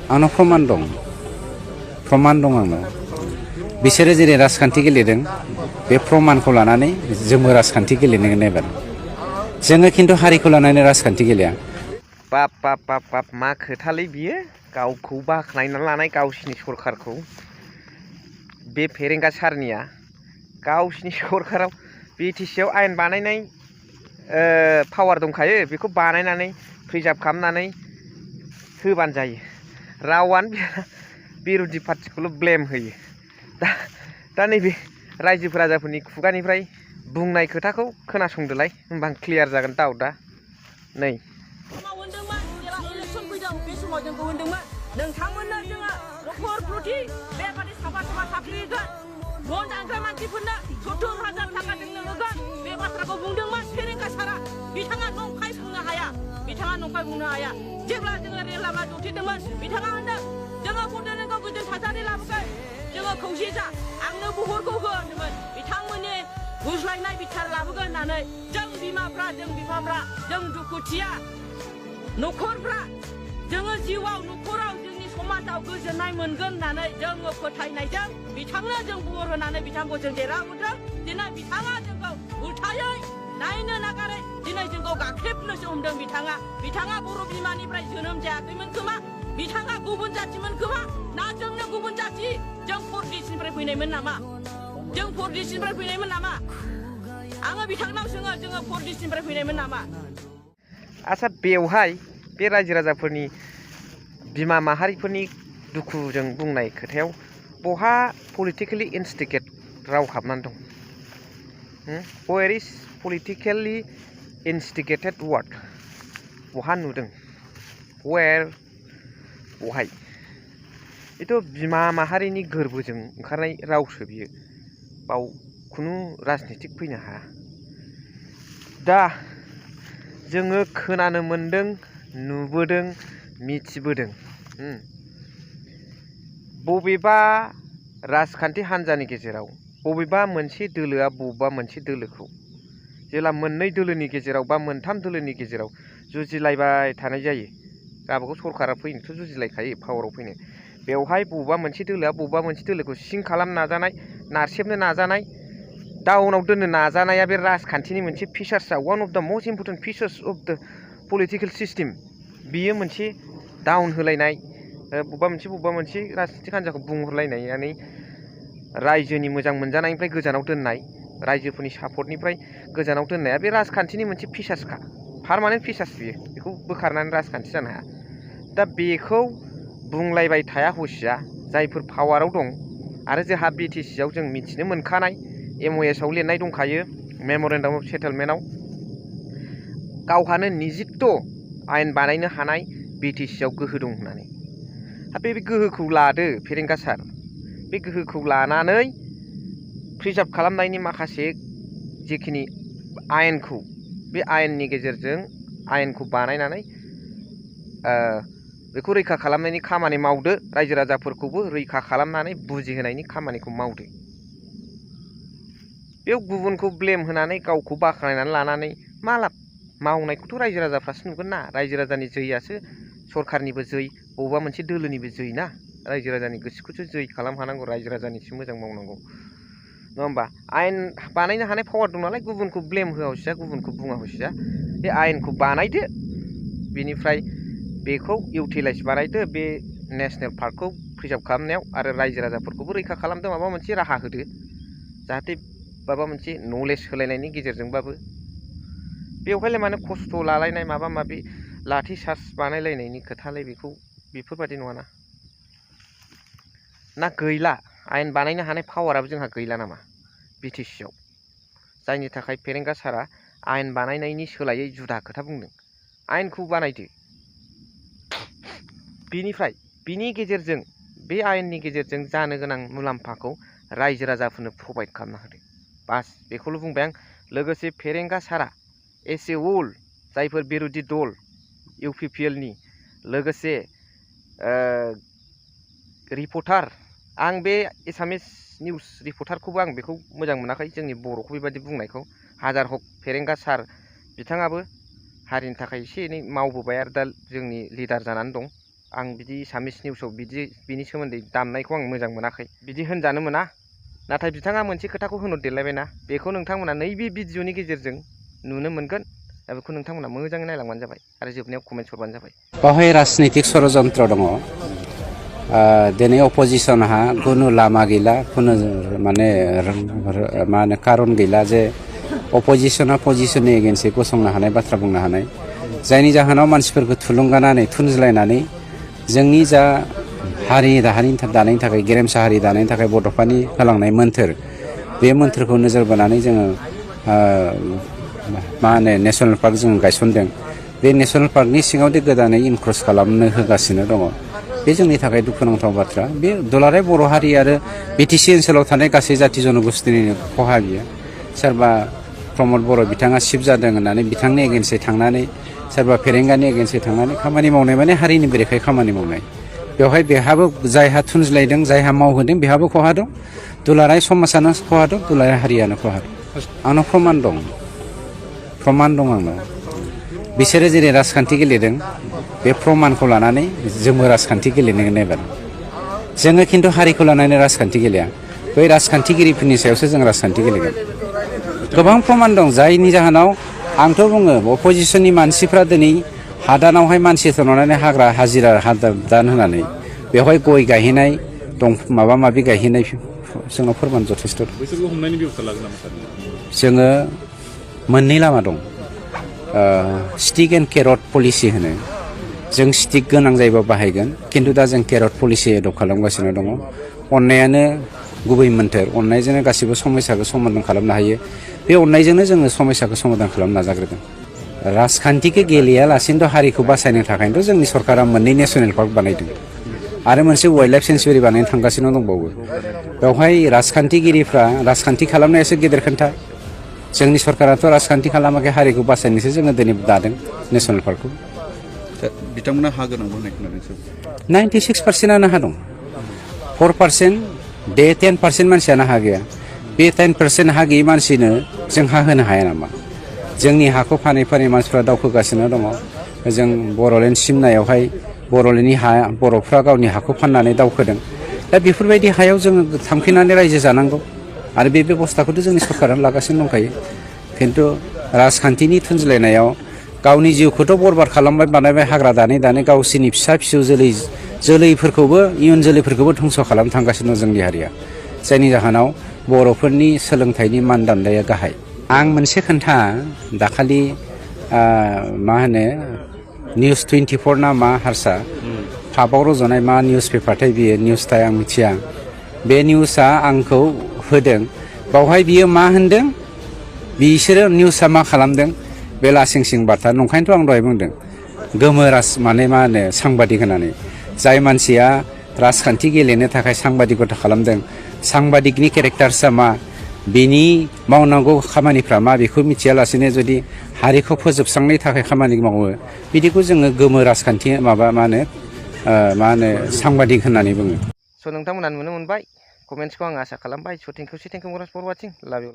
आंनाव प्रमान दं आंनाव बिसोरो जेरै राजखान्थि गेलेदों बे प्रमानखौ लानानै जोंबो राजखान्थि गेलेनांगोन एबार जोङो खिन्थु हारिखौ लानानै राजखान्थि गेलेया बाप बाप बाप बाप मा खोथालै बियो गावखौ बाख्नायना लानाय गावसिनि सरखारखौ बे फेरेंगा सारनिया गावसिनि सरखाराव बिटिसिआव आयेन बानायनाय पावार दंखायो बेखौ बानायनानै प्रिजार्भ खालामनानै होबानो जायो रावानो बिर'धि पार्टिखौल' ब्लेम होयो दा नैबे रायजो राजाफोरनि खुगानिफ्राय बुंनाय खोथाखौ खोनासंदोलाय होमबा क्लियार जागोन डाउटआ नै नोंथांमोननो जोङो न'खरप्रति बेबादि साफा साख्रि होगोन बन दानग्रा मानसिफोरनो 70,000 थाखा जोंनो होगोन बे बाथ्राखौ बुंदोंमोन फेरेंगा सारा बिथाङा नंखाय बुंनो हाया जेब्ला जोङो रेल लामा दौथेदोंमोन बिथाङा होनदों जोङो बड'लेण्डखौ गोजोन थासारि लाबोगोन जोङो खौसे जा आंनो बहरखौ हो होनदोंमोन बिथांमोननि बुज्लायनाय बिचार लाबोगोन होननानै जों बिफाफ्रा जों दुखुथिया न'खरफ्रा जोङो जिउआव न'खराव जोंनि समाजाव गोजोननाय मोनगोन होननानै जोङो फोथायनायजों बिथांनो जों बहर होनानै बिथांखौ जों देरहाबोदों दिनै बिथाङा जोंखौ उल्थायै नायनो नागारै दिनै जोंखौ गाख्रेबनोसो हमदों बिथाङा बर' बिमानिफ्राय जोनोम जायाखैमोन खोमा बिथाङा गुबुन जाथिमोन खोमा ना जोंनो गुबुन जाथि जों परदेशनिफ्राय फैनायमोन नामा आङो बिथांनाव सोङो जोङो परदेशनिफ्राय फैनायमोन नामा आच्छा बेवहाय बे रायजो राजाफोरनि बिमा माहारिफोरनि दुखुजों बुंनाय खोथायाव बहा पलिटिकेलि इन्स्टिगेट राव हाबनानै दं where is politically instigated ward बहा नुदों बहाय बेथ' बिमा माहारिनि गोरबोजों ओंखारनाय रावसो बियो बाव खुनु राजनितिक फैनो हाया दा जोङो खोनानो मोनदों नुबोदों मिथिबोदों बबेबा राजखान्थि हान्जानि गेजेराव बबेबा मोनसे दोलोआ बबेबा मोनसे दोलोखौ जेला मोननै दोलोनि गेजेराव बा मोनथाम दोलोनि गेजेराव जुजिलायबाय थानाय जायो गावबागाव सरकारा फैनोथ' जुजिलायखायो पावाराव फैनो बेवहाय बबेबा मोनसे दोलोआ बबेबा मोनसे दोलोखौ सिं खालामनो नाजानाय नारसेबनो नाजानाय डाउनाव दोननो नाजानाया बे राजखान्थिनि मोनसे फिचार्सआ वान अफ द मोस्ट इम्परटेन्ट फिचार्स अफ द पलिटिकेल सिस्टेम बियो मोनसे डाउन होलायनाय बबेबा मोनसे राजनितिक हान्जाखौ बुंहरलायनानै रायजोनि मोजां मोनजानायनिफ्राय गोजानाव दोननाय रायजोफोरनि सापर्टनिफ्राय गोजानाव दोननाया बे राजखान्थिनि मोनसे फिचार्सखा पारमानेन्ट फिचार्स बेखौ बोखारनानै राजखान्थि जानो हाया दा बेखौ बुंलायबाय थाया हसिया जायफोर पावाराव दं आरो जोंहा बिटिसिआव जों मिथिनो मोनखानाय MOS आव लिरनाय दंखायो मेम'रेन्डाम अफ सेटेलमेन्टआव गावहानो निजित्त आयेन बानायनो हानाय बिटिसिआव गोहो दं होननानै बे गोहोखौ लादो फेरेंगा सार बे गोहोखौ लानानै प्रिजार्भ खालामनायनि माखासे जेखिनि आयेनखौ बे आयेननि गेजेरजों आयेनखौ बानायनानै बेखौ रैखा खालामनायनि खामानि मावदो रायजो राजाफोरखौबो रैखा खालामनानै बुजिहोनायनि खामानिखौ मावदो बेयाव गुबुनखौ ब्लेम होनानै गावखौ बाख्नायनानै लानानै मा लाब मावनायखौथ' रायजो राजाफ्रासो नुगोन ना रायजो राजानि जैयासो सरखारनिबो जै बबेबा मोनसे दोलोनिबो जै ना रायजो राजानि गोसोखौसो जै खालाम हानांगौ रायजो राजानिसो मोजां मावनांगौ नङा होमबा आयेन बानायनो हानाय पावार दं नालाय गुबुनखौ ब्लेम होआ हसिया गुबुनखौ बुङा हसिया बे आयेनखौ बानायदो बेनिफ्राय बेखौ इउटिलाइज बानायदो बे नेसनेल पार्कखौ प्रिजार्भ खालामनायाव आरो रायजो राजाफोरखौबो रैखा खालामदो माबा मोनसे राहा होदो जाहाथे माबा मोनसे नलेज होलायनायनि गेजेरजोंबाबो बेवहायलाय मानो खस्थ' लालायनाय माबा माबि लाठि चार्ज बानायलायनायनि खोथालाय बेफोरबादि नङाना ना गैला आयेन बानायनो हानाय पावाराबो जोंहा गैला नामा बिटिसिआव जायनि थाखाय फेरेंगा सारा आयेन बानायनायनि सोलायै जुदा खोथा बुंदों आयेनखौ बानायदो बिनिफ्राय बिनि गेजेरजों बे आयेननि गेजेरजों जानो गोनां मुलाम्फाखौ रायजो राजाफोरनो प्रभाइड खालामना होदो बास बेखौल' बुंबाय आं लोगोसे फेरेंगा सारा एस ए होल जायफोर बिर'धि दल UPPL नि लोगोसे रिपर्टार आं बे एसामिस निउस रिपर्टारखौबो आं बेखौ मोजां मोनाखै जोंनि बर'खौ बेबादि बुंनायखौ हाजार हक फेरेंगा सार बिथाङाबो हारिनि थाखाय एसे एनै मावबोबाय आरो दा जोंनि लिडार जानानै दं आं बिदि एसामिस निउसाव बिनि सोमोन्दै दामनायखौ आं मोजां मोनाखै। बिदि होनजानो मोना। नाथाय बिथाङा मोनसे खोथाखौ होनहरदेरलायबायना, बेखौ नोंथांमोना नैबे भिडिअनि गेजेरजों नुनो मोनगोन। दा बेखौ नोंथांमोना मोजाङै नायलांबानो जाबाय आरो जोबनायाव कमेन्ट्स हरबानो जाबाय। बेवहाय राजनितिक षड़यन्त्र दङ। दिनै अपोजिसनहा खुनु लामा गैला, खुनु मा होनो कारन गैला जे अपोजिसना पजिसननि एगेन्स्टै गसंनो हानाय बाथ्रा बुंनो हानाय, जायनि जाहोनाव मानसिफोरखौ थुलुंगानानै थुनज्लायनानै जोंनि जा हारि दानायनि थाखाय, गेरेमसा हारि दानायनि थाखाय बड'फानि होलांनाय मोन्थोर, बे मोन्थोरखौ नोजोर बोनानै जोङो मा होनो नेसनेल पार्क जों गायसनदों। बे नेसनेल पार्कनि सिङावदि गोदानै इनक्रस खालामनो होगासिनो दङ, बे जोंनि थाखाय दुखुनांथाव बाथ्रा। बे दुलाराय बर' हारि आरो बिटिसि ओनसोलाव थानाय गासै जाथि जन'गोष्ठीनिनो खहा बियो। सोरबा प्रमद बर' बिथाङा शिफ्ट जादों होननानै बिथांनि एगेन्स्टै थांनानै, सोरबा फेरेंगानि एगेन्स्टै थांनानै खामानि मावनाय माने हारिनि बेरेखायै खामानि मावनाय। बेवहाय बेहाबो जायहा थुनज्लायदों, जायहा मावहोदों, बेहाबो खहा दं। दुलाराय समाजानो खहा दं, दुलाराय हारियानो खहा दं। आंनाव प्रमान दं आंनाव। बिसोरो जेरै राजखान्थि गेलेदों, बे प्रमानखौ लानानै जोंबो राजखान्थि गेलेनो नायबाय। जोङो खिन्थु हारिखौ लानानै राजखान्थि गेलेया, बै राजखान्थिगिरिफोरनि सायावसो जों राजखान्थि गेलेगोन। गोबां प्रमान दं, जायनि जाहोनाव आंथ' बुङो अपोजिसननि मानसिफ्रा दिनै हादानावहाय मानसि थननानै हाग्रा हाजिरा हादान होनानै बेवहाय गय गायहैनाय, माबा माबि गायहैनाय, जोंनाव फोरमान जथेस्थ' दं। बैसोरखौ हमनायनि बेब'स्था लागोन नामा सार? जोङो मोननै लामा दं। स्टिक एन्ड केरट पलिसि होनो। जों स्टिक गोनां जायोबा बाहायगोन, खिन्थु दा जों केरट पलिसि एडप्ट खालामगासिनो दङ। अननायानो गुबै मोन्थोर, अननायजोंनो गासिबो समस्याखौ समाधान खालामनो हायो। बे अननायजोंनो जोङो समस्याखौ समाधान खालामनो नाजाग्रोदों। राजखान्थिखौ गेलेयालासिनोथ' हारिखौ बासायनो थाखायनोथ' जोंनि सरकारा मोननै नेसनेल पार्क बानायदों आरो मोनसे वाइल्ड लाइफ सेन्सुरि बानायनो थांगासिनो दंबावो। बेवहाय राजखान्थिगिरिफ्रा राजखान्थि खालामनायासो गेदेर खोन्था। जोंनि सरकाराथ' राजखान्थि खालामाखै, हारिखौ बासायनोसो जोङो दिनै दादों नेसनेल पार्कखौ। बिथांमोना हा गोनांबो होननाय खोनादों सार। 96% हा दं। 4% दे 10% मानसियानो हा गैया। बे 10% हा गैयि मानसिनो जों हा होनो हाया नामा? जोंनि हाखौ फानै फानै मानसिफ्रा दावखोगासिनो दङ। जों बर'लेण्ड सिमनायावहाय बर'लेण्डनि हा, बर'फ्रा गावनि हाखौ फाननानै दावखोदों। दा बेफोरबायदि हायाव जोङो थांफिननानै रायजो जानांगौ आरो बे बेबस्थाखौथ' जोंनि सरकारानो लागासिनो दंखायो। खिन्थु राजखान्थिनि थुनज्लायनायाव गावनि जिउखौथ' बरबाद खालामबाय, बानायबाय, हाग्रा दानै दानै गावसोरनि फिसा फिसौ जोलैफोरखौबो, इयुन जोलैफोरखौबो धंस' खालामनो थांगासिनो दं जोंनि हारिया। जायनि जाहोनाव बर'फोरनि सोलोंथाइनि मानदान्दाया गाहाय। आं मोनसे खोन्था, दाखालि मा होनो निउस 24 ना मा हारसा पाबाव रज'नाय मा निउस पेपारथाय बियो, निउसथाय आं मिथिया। बे निउसआ आंखौ होदों। बावहाय बियो मा होनदों, बिसोरो निउसआ मा खालामदों, बे लासिं सिं बार्ता। नंखायनोथ' आं दहाय बुंदों गोमो माने मा होनो सांबादिक होननानै। जाय मानसिया राजखान्थि गेलेनो थाखाय सांबादिकता खालामदों, सांबादिकनि केरेक्टार्सआ मा, बिनि मावनांगौ खामानिफ्रा मा, बेखौ मिथियालासेनो जुदि हारिखौ फोजोबस्रांनायनि थाखाय खामानि मावो, बिदिखौ जोङो गोमो राजखान्थि मा होनो सांबादिक होननानै बुङो। स' नोंथांमोना नुनो मोनबाय, कमेन्ट्सखौ आं आसा खालामबाय। स' थेंक इउ फर वाचिं, लाभ इउ।